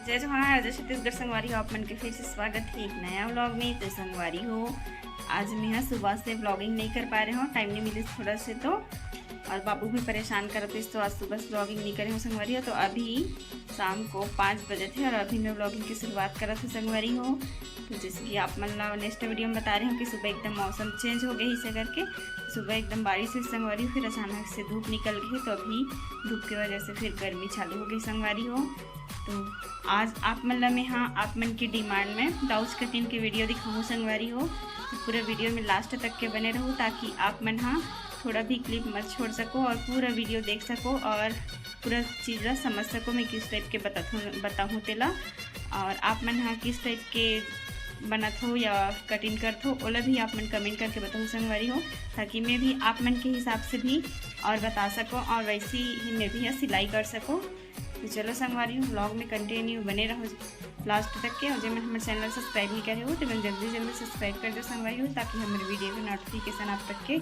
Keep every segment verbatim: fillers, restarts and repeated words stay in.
जय जोहार, जय छत्तीसगढ़ संगवारी हो, आप मन के फिर से स्वागत है एक नया व्लॉग में। तो संगवारी हो, आज मैं यहाँ सुबह से व्लॉगिंग नहीं कर पा रहे हो, टाइम नहीं मिले थोड़ा से तो, और बाबू भी परेशान करत रहिस, तो आज सुबह से व्लॉगिंग नहीं करे हो संगवारी हो। तो अभी शाम को पाँच बजे थे और अभी मैं व्लॉगिंग की शुरुआत करत हूँ संगवारी हो। तो जैसे कि आप मन ला नेक्स्ट वीडियो में बता रहे हो कि सुबह एकदम मौसम चेंज हो गया इसे करके, सुबह एकदम बारिश हुई संगवारी हो, फिर अचानक से धूप निकल गई, तो अभी धूप की वजह से फिर गर्मी चालू हो गई संगवारी हो। तो आज आप मन ला मैं हाँ आप मन की डिमांड में ब्लाउज कटिंग के वीडियो दिखाऊँ संगवारी हो। तो पूरा वीडियो में लास्ट तक के बने रहू, ताकि आप मन हाँ थोड़ा भी क्लिप मत छोड़ सको और पूरा वीडियो देख सको और पूरा चीज़ ला समझ सको मैं किस टाइप के बताहूँ बताहूँ तेला। और आप मन हाँ किस टाइप के बनत हो या कटिंग करत हो, ओला भी आप मन कमेंट करके बताओ संगवारी हो, ताकि मैं भी आप मन के हिसाब से भी और बता सको और वैसे ही मैं भी यहाँ सिलाई कर सको। तो चलो संगवारी हो, व्लॉग में कंटिन्यू बने रहो लास्ट तक के। और जे मन हमारे चैनल सब्सक्राइब नहीं करे हो तो मन जल्दी जल्दी सब्सक्राइब कर दो संगवारी हो, ताकि हमारे वीडियो के नोटिफिकेशन आप तक के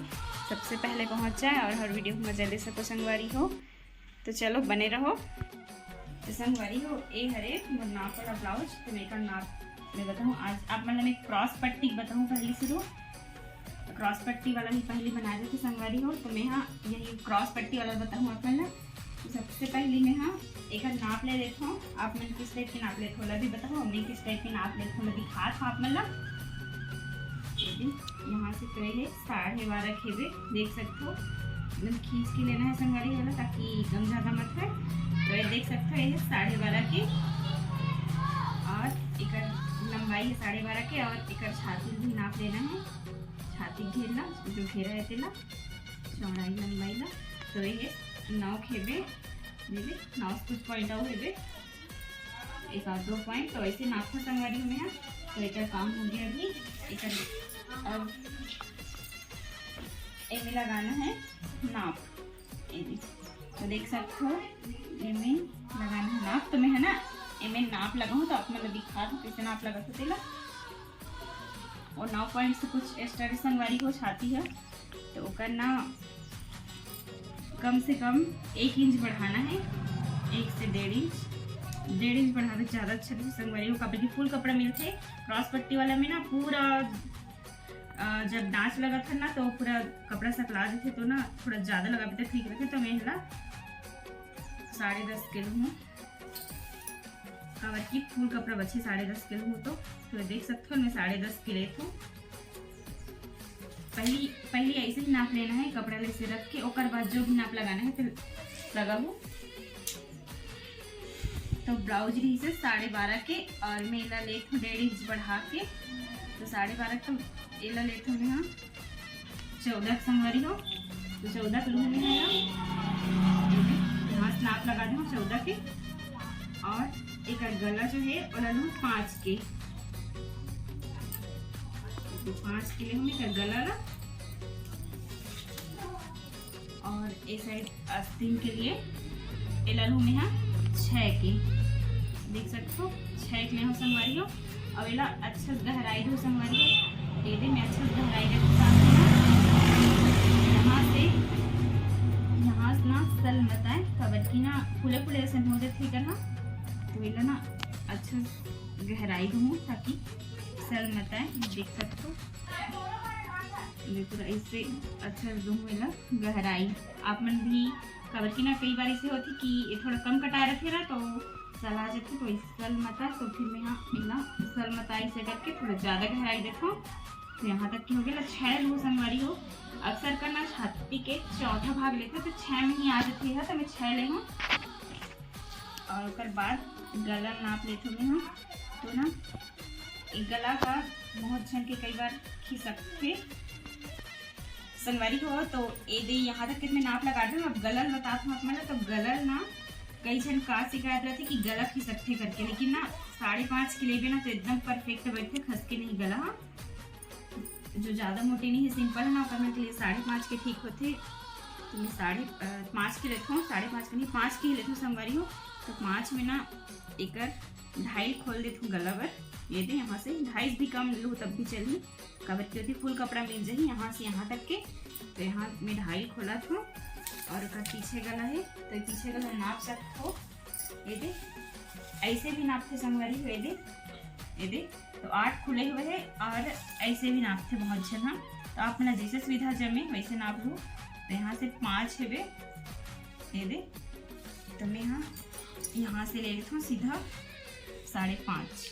सबसे पहले पहुँच जाए और हर वीडियो को मजा ले सको संगवारी हो। तो चलो बने रहो। तो संगवारी हो, ए हरे मोर नाप वाला ब्लाउज। तो मैं एकर नाप मैं बताऊँ, आज आप मन ला मैं क्रॉस पट्टी बताऊँ पहली शुरू। क्रॉस पट्टी वाला ही पहली बना देते संगवारी हो। तो मैं हाँ यही क्रॉस पट्टी वाला बताऊँ आप मन ला। तो सबसे पहली मैं हाँ एकर नाप ले लेत हूँ। आप मन किस टाइप के नाप लेत हो, ओला भी बताओ, मैं किस टाइप के नाप लेत हूँ, मैं दिखात हूँ आप मन ला। ये भी यहाँ से तो ये साढ़े बारह के हेबे, देख सकत हो, एकदम खींच के लेना है संगवारी वाला, ताकि एकदम ज़्यादा मत है। तो ये देख सकत हो, ये साढ़े बारह के और एकर लंबाई है साढ़े बारह के और एकर छाती भी नाप लेना है, छाती घेरना, जो घेरा है तेला, चौड़ाई लंबाई ला। तो ये नौ के हेबे, ये नौ से कुछ पॉइंट आऊ हेबे, एक आध दो पॉइंट। तो ऐसे नाप था संगवारी हमें यहाँ। तो एकर काम हो गया अभी। एकर अब एमे लगाना है नाप। एमे तो देख सकत हो, एमे लगाना है नाप। तो मैं है ना एमे नाप लगाऊँ तो आप मन ला दिखा दूँ कैसे नाप लगा तेला। और नौ पॉइंट से कुछ एक्स्ट्रा भी संगवारी हो छाती है, तो ओकर ना कम से कम एक इंच बढ़ाना है, एक से डेढ़ इंच। डेढ़ इंच बढ़ावे ज़्यादा अच्छा रही संगवारी हो, काबर कि फुल कपड़ा मिलथे क्रॉस पट्टी वाला में ना पूरा, अ, जब नाच लगत है ना तो पूरा कपड़ा सकला देथे, तो ना थोड़ा ज़्यादा लगाबे तो ठीक रथे। तो मैं ला साढ़े दस किलो हूँ, काबर कि फुल कपड़ा बचे साढ़े दस किलो हूँ, तो, तो देख सकत हो मैं साढ़े दस के लेत हूँ। पहली पहली ऐसे ही नाप लेना है, कपड़ा ला ऐसे रख के, ओकर बाद जो भी नाप लगाना है फिर लगाबो। तो ब्लाउज रहिसे साढ़े बारह के और मैं एला लेत हूँ डेढ़ इंच बढ़ा के, तो साढ़े बारह तो एला लेत हूँ मैं हाँ चौदह के संगवारी हो, तो चौदह के लूहूँ मैं हाँ। यहाँ से नाप लगा दूँ चौदह के और एकर गला जो है ओला लूँ पाँच के, तो पाँच के लेहूँ मैं एकर गला ला। और ए साइड आस्तीन के लिए एला लूँ मैं हाँ छः के, देख सकत हो छः के लेहूँ संगवारी हो। और एला अच्छा से गहराई दो संगवारी हो, ये दे मैं अच्छा से गहराई देते साथ में ना यहाँ से यहाँ से ना सल मत आए, काबर कि ना फूले फूले ऐसे हो जाते करना, तो एला ना अच्छा से गहराई दूँ ताकि सल मत आए, देख सकत हो। ये पूरा ऐसे अच्छा से दूँ एला गहराई। आप मन भी, काबर कि ना कई बार ऐसे होथे कि ये थोड़ा कम कटाए रथे ना, तो सल आ जाथे, तो इस सल मता, तो फिर मैं हाँ एला सल मता ऐसे करके थोड़ा ज़्यादा गहराई देथों। तो यहाँ तक के हो गया छः लूँ संगवारी हो। अक्सर कर ना छाती के चौथा भाग लेथे, तो छः में ही आ जाथे है, तो मैं छः ले हूँ। और ओकर बाद गला नाप लेथों मैं हाँ, तो ना एक गला का बहुत झन के कई बार खिसकथे संगवारी हो। तो ए दे यहाँ तक के मैं नाप लगा दूँ। अब गला ल बतात हूँ आप मन ला, तो गला ल ना कई झन का शिकायत रहथे कि गला खिसकथे करके, लेकिन ना साढ़े पाँच के लेबे ना तो एकदम परफेक्ट बैठथे, खसके नहीं गला। हाँ, जो ज़्यादा मोटे नहीं है, सिंपल है ना, ओकर मन के लिए साढ़े पाँच के ठीक होथे। तो मैं साढ़े अ, पाँच के लेथों, साढ़े पाँच के नहीं, पाँच के ही लेथों संगवारी हो। तो पाँच में ना एकर ढाई खोल देथों गला बर। ये दे यहाँ से ढाई से भी कम लूँ तब भी चलही, काबर कि ओती फुल कपड़ा मिल जाही यहाँ से यहाँ तक के। तो यहाँ मैं ढाई खोलत हूँ और ओकर पीछे गला है, तो पीछे गला नाप सकत हो। ये दे ऐसे भी नापथे संगवारी हो, ये दे, ये दे, तो आठ खुले हुए हैं और ऐसे भी नापथे बहुत झन ह। तो आप मन ला जैसे सुविधा जमे वैसे नाप लो। तो यहाँ से पाँच हेबे, ये दे, तो मैं यहाँ, यहाँ से ले लेथों सीधा साढ़े पाँच,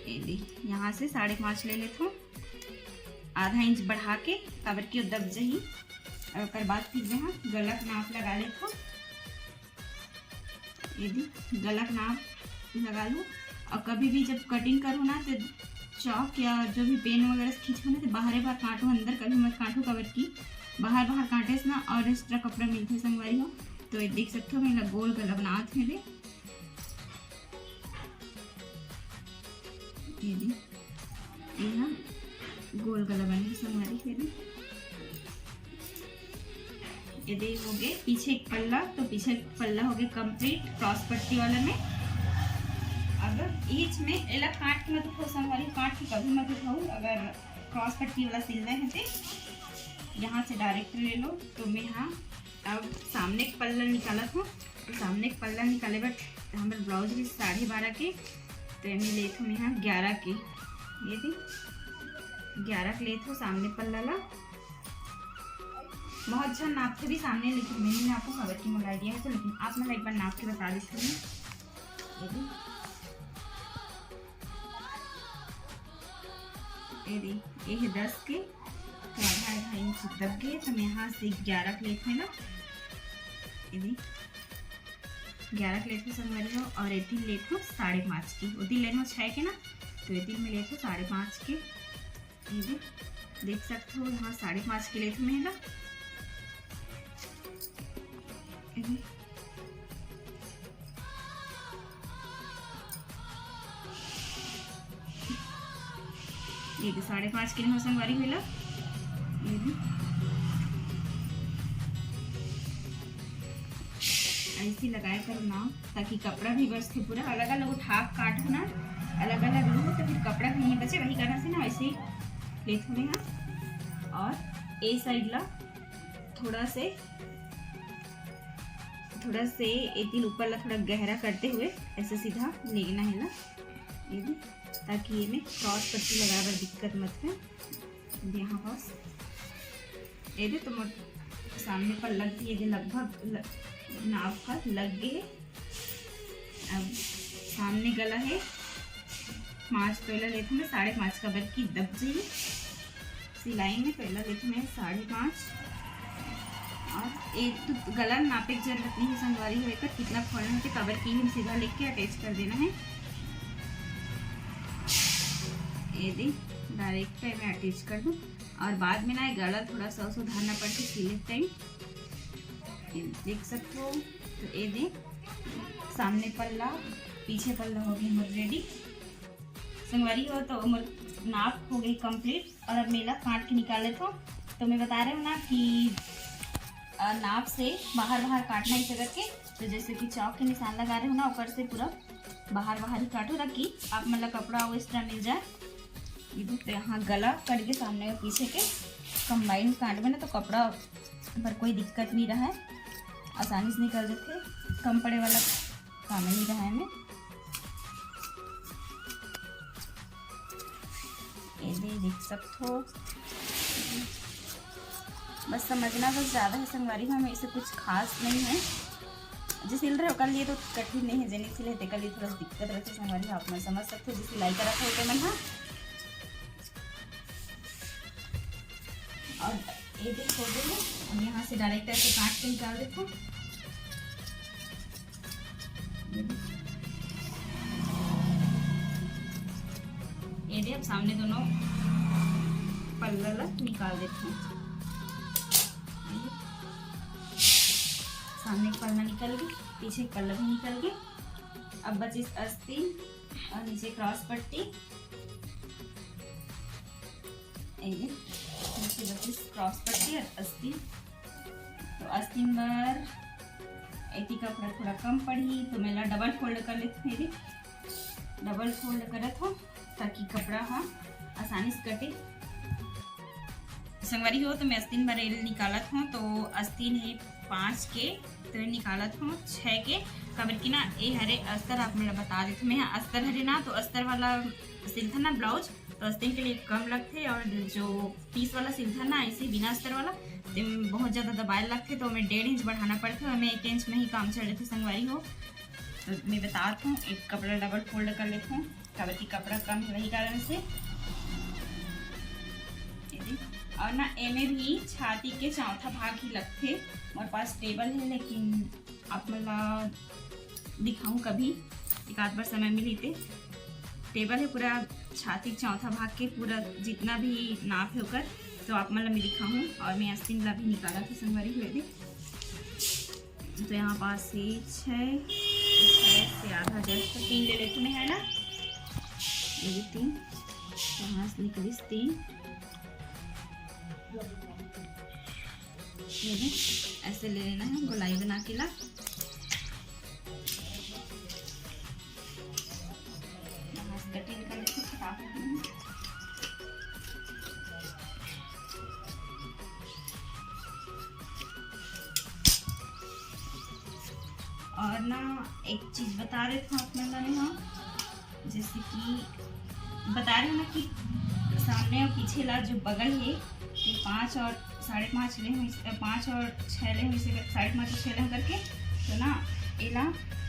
ये दे, यहाँ से साढ़े पाँच ले लेथों, आधा इंच बढ़ा के, काबर कि वो दब जही। और ओकर बाद फिर मैं यहाँ गला के नाप लगा लेथों। ये दे, गला के नाप लगा लो। और कभी भी जब कटिंग करो ना, तो चॉक या जो भी पेन वगैरह से खींचो ना, तो बाहरे बाहर काटो, अंदर कभी मत काटो, काबर कि बाहर बाहर काटे से ना और एक्स्ट्रा कपड़ा मिलथे संगवारी हो। तो ये देख सकते हो, मैं गोल गला बनात हे दे। ये दे, ये ना गोल गला बने संगवारी हो दे। ये दे हो गए पीछे एक पल्ला, तो पीछे एक पल्ला हो गए कंप्लीट क्रॉस पट्टी वाला में। अब ईच में एला काट के मत उठाओ संगवारी, काट के कभी मत उठाओ। अगर क्रॉस पट्टी वाला सिलना है तो यहाँ से डायरेक्ट ले लो। तो मैं यहाँ अब सामने एक पल्ला निकालत हूँ। तो सामने एक पल्ला निकाले बर हमर ब्लाउज भी साढ़े बारह के, तो एमे लेत हूँ मैं यहाँ ग्यारह के। ये दे, ग्यारह के लेत हूँ सामने पल्ला ला। बहुत झन नापथे भी सामने, लेकिन मैं नहीं नापूँ, काबर कि मोला आइडिया है तो। लेकिन आप मन ला एक बार नाप के बता देती हूँ। ये दे, ये दे, ये है दस के, तो आधा आधा इंच दब गए, तो मैं यहाँ से ग्यारह के लेत हूँ ना, ये दे, ग्यारह के लेत हूँ संगवारी हो, और एती लेत हूँ साढ़े पाँच के, ओती लेत हूँ छः के ना, तो एती मैं लेत हूँ साढ़े पाँच के। ये दे, देख सकते हो यहाँ साढ़े पाँच के लेत हूँ मैं ना, ये दे। ये दे साढ़े पाँच के लेत हूँ संगवारी हो एला। ये दे। ऐसे लगाया करो ना, ताकि कपड़ा भी बचथे पूरा। अलग अलग उठा के काटो ना, अलग अलग लो तो फिर कपड़ा भी नहीं बचे। वही कारण से ना ऐसे ही लेत हूँ मैं यहाँ। और ए साइड ला थोड़ा से, थोड़ा से एती ऊपर ला थोड़ा गहरा करते हुए ऐसे सीधा लेना है ना, ये दे, ताकि ये में क्रॉस पट्टी लगाए बर दिक्कत मत हो। ये दे, हाँ बस, ये दे, तो मोर सामने पल्ला के ये दे लगभग ल-, नाप ह लग गए हे। अब सामने गला है पाँच, तो एला लेथों मैं साढ़े पाँच, काबर कि दब जाही सिलाई में, तो एला लेथों मैं साढ़े पाँच। और एक तो गला नापे के जरूरत नहीं है संगवारी हो, एकर कितना खोलना है, काबर कि हम सीधा लेके अटैच कर देना है। ये दे, डायरेक्ट मैं अटैच कर दूँ और बाद में ना ये गला थोड़ा सा सुधारना पड़थे सिले टाइम। ये देख सकते हो, तो ये दे सामने पल्ला, पीछे पल्ला हो गई मोर रेडी संगवारी हो। तो मोर नाप हो गई कंप्लीट और अब मैं एला काट के निकाल लेथों। तो मैं बता रहे हूँ ना कि अ, नाप से बाहर बाहर काटना इस जगह के, तो जैसे कि चौक के निशान लगा रहे हो ना, ऊपर से पूरा बाहर बाहर ही काटो, ताकि आप मन ला कपड़ा वो इस तरह मिल जाए। ये देख, तो यहाँ गला कट के सामने और पीछे के कंबाइन काट में ना, तो कपड़ा पर कोई दिक्कत नहीं रहा है, आसानी से निकल देते, कम पड़े वाला काम नहीं रहा है में। ये दे, देख सकते हो, बस समझना बस ज़्यादा है संगवारी हो, में ऐसे कुछ खास नहीं है। जे सिल रहे ओकर लिए तो कठिन नहीं है, जे नहीं सिले तेकर लिए थोड़ा सा दिक्कत रहते संगवारी हो, आप मन समझ सकते हो, जे सिलाई करत हो ओकर मन हा। और ये देखो, हम यहाँ से डायरेक्ट ऐसे काट के निकाल देते हैं। ये दे, अब सामने दोनों पल्ला ला निकाल देते हैं। सामने एक पल्ला निकल गई, पीछे एक पल्ला भी निकल गई। अब बचिस अस्तीन और नीचे क्रॉस पट्टी। ये नीचे बचिस क्रॉस पट्टी और अस्तीन। तो अस्तीन बर एती कपड़ा थोड़ा कम पड़ी, तो मैं ला डबल फोल्ड कर लेती हूँ। डबल फोल्ड करत हो ताकि कपड़ा हा आसानी से कटे। संगवारी हो, तो मैं अस्तीन बर एल निकालत हूँ। तो अस्तीन है पाँच के, तो निकालत हूँ छः के। काबर कि ना, ये हरे अस्तर, आप मन ला बता देथों मैं, अस्तर हरे ना, तो अस्तर वाला सिलथन ना ब्लाउज, तो अस्तर के लिए कम लगथे, और जो पीस वाला सिलथन ना, ऐसे बिना अस्तर वाला, तो बहुत ज़्यादा दबाए लगथे, तो हमें डेढ़ इंच बढ़ाना पड़थे, हमें एक इंच में ही काम चल रहे थे संगवारी हो। तो मैं बतात हूँ, एक कपड़ा डबल फोल्ड कर लेथों, काबर कि कपड़ा कम है, वही कारण से। और ना, एमे भी छाती के चौथा भाग ही लगथे। मोर पास टेबल है, लेकिन आप मन ला दिखाऊं कभी, एक आध बार समय मिली ते। टेबल है पूरा छाती के चौथा भाग के, पूरा जितना भी नाप है ओकर, तो आप मन ला मैं दिखाऊं। और मैं आस्तीन ला भी निकालत हूँ संगवारी हो, ये दे। तो यहाँ पास से छः, छः से आधा जस्ट तीन ले लेती मैं, है ना, ये भी तीन, यहाँ से निकलिस तीन, ये भी ऐसे ले लेना है, गोलाई बना के ला। यहाँ से कटिंग कर लेती हूँ फटाफट में। और ना, एक चीज बता रहे थे आप मन ला, हाँ, जैसे कि बता रहे हैं ना कि सामने और पीछे ला जो बगल है, ये पाँच और साढ़े पाँच ले हुई, पाँच और छः ले हुई, साढ़े पाँच और छः ले करके, तो ना, एला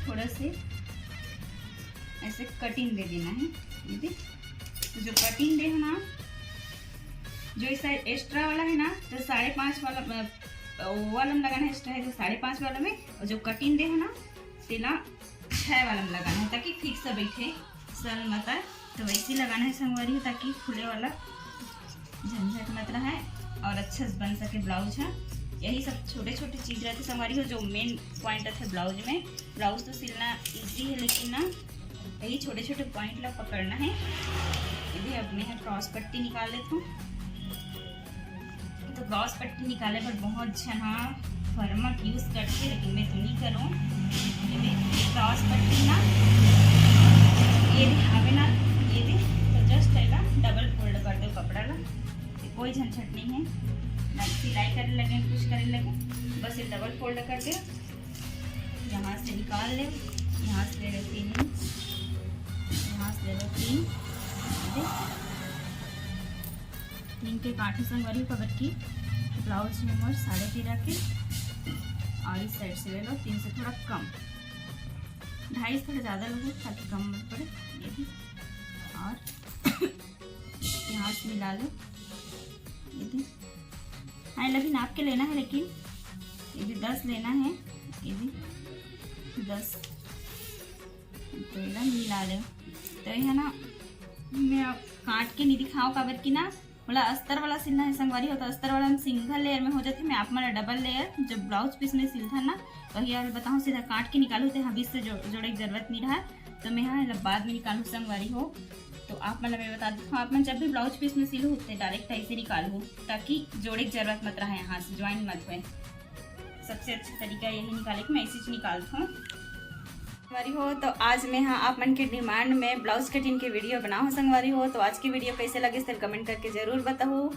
थोड़ा से ऐसे कटिंग दे देना है। ये देख, तो जो कटिंग दे है ना, जो इस साइड एक्स्ट्रा वाला है ना, तो साढ़े पाँच वाला, अ, वो वाला में लगाना है, एक्स्ट्रा है जो साढ़े पाँच वाला में, और जो कटिंग दे है ना, तेला छः वाला में लगाना है, ताकि फिक्स बैठे, सल मत आए। तो वैसे ही लगाना है संगवारी हो, ताकि खुले वाला झंझट मत रहे और अच्छा से बन सके ब्लाउज है। यही सब छोटे छोटे चीज रहते संगवारी हो, जो मेन पॉइंट रहते ब्लाउज में। ब्लाउज तो सिलना इजी है, लेकिन ना, यही छोटे छोटे पॉइंट ला पकड़ना है। ये भी अब मैं क्रॉस पट्टी निकाल लेती हूँ। तो क्रॉस पट्टी निकाले बर बहुत झन हा फर्मक यूज करथे, लेकिन मैं तो नहीं करूँ। ये देख, ये क्रॉस पट्टी ना, ये दिखावे ना, ये दे, तो जस्ट है ना, डबल फोल्ड कर दो कपड़ा ला, ये कोई झंझट नहीं है। ना सिलाई करे लगे, कुछ करे लगे, बस ये डबल फोल्ड कर दो। यहाँ से निकाल ले, यहाँ से ले लो तीन इंच, यहाँ से ले लो तीन, ठीक है? तीन के काठी संगवारी, काबर कि ब्लाउज में मोर साढ़े तेरह के, और इस साइड से ले लो तीन से थोड़ा कम, ढाई से थोड़ा ज़्यादा लो, ताकि कम मत पड़े। ये भी, और यहाँ से मिला लो, ये भी। हाँ, ये भी नाप के लेना है, लेकिन ये भी दस लेना है, ये भी दस। तो ये मिला ले। तो ये ना, मैं अब काट के नहीं दिखाओ, काबर कि ना, मोला अस्तर वाला सिलना है संगवारी हो, तो अस्तर वाला में सिंगल लेयर में हो जाथे। मैं आप मन डबल लेयर जब ब्लाउज पीस में सिलथन ना, तो ये वाला बताऊँ, सीधा काट के निकालू, तो यहाँ बीच से जो-, जोड़े की जरूरत नहीं रहा। तो मैं यहाँ एला बाद में निकालू संगवारी हो। तो आप मन ला मैं बता देता हूँ, आप मन जब भी ब्लाउज पीस में सिलहू, तो डायरेक्ट ऐसे निकालहू, ताकि जोड़े की जरूरत मत रहे, यहाँ से ज्वाइन मत होए। सबसे अच्छा तरीका यही निकाले कि मैं ऐसे ही निकालता हूँ। संगवारी हो, तो आज मैं हाँ आप मन के डिमांड में ब्लाउज कटिंग के वीडियो बनाहूँ संगवारी हो। तो आज की वीडियो कैसे लगे, सिर्फ कमेंट करके जरूर बताहू।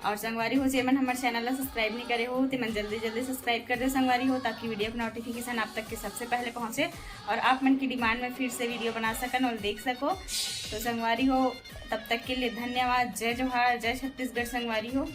और संगवारी हो, जे मन हमर चैनल ला सब्सक्राइब नहीं करे हो, ते मन जल्दी जल्दी सब्सक्राइब कर दे संगवारी हो, ताकि वीडियो के नोटिफिकेशन आप तक के सबसे पहले पहुँचे और आप मन की डिमांड में फिर से वीडियो बना सकन और देख सको। तो संगवारी हो, तब तक के लिए धन्यवाद। जय जोहार, जय छत्तीसगढ़ संगवारी हो।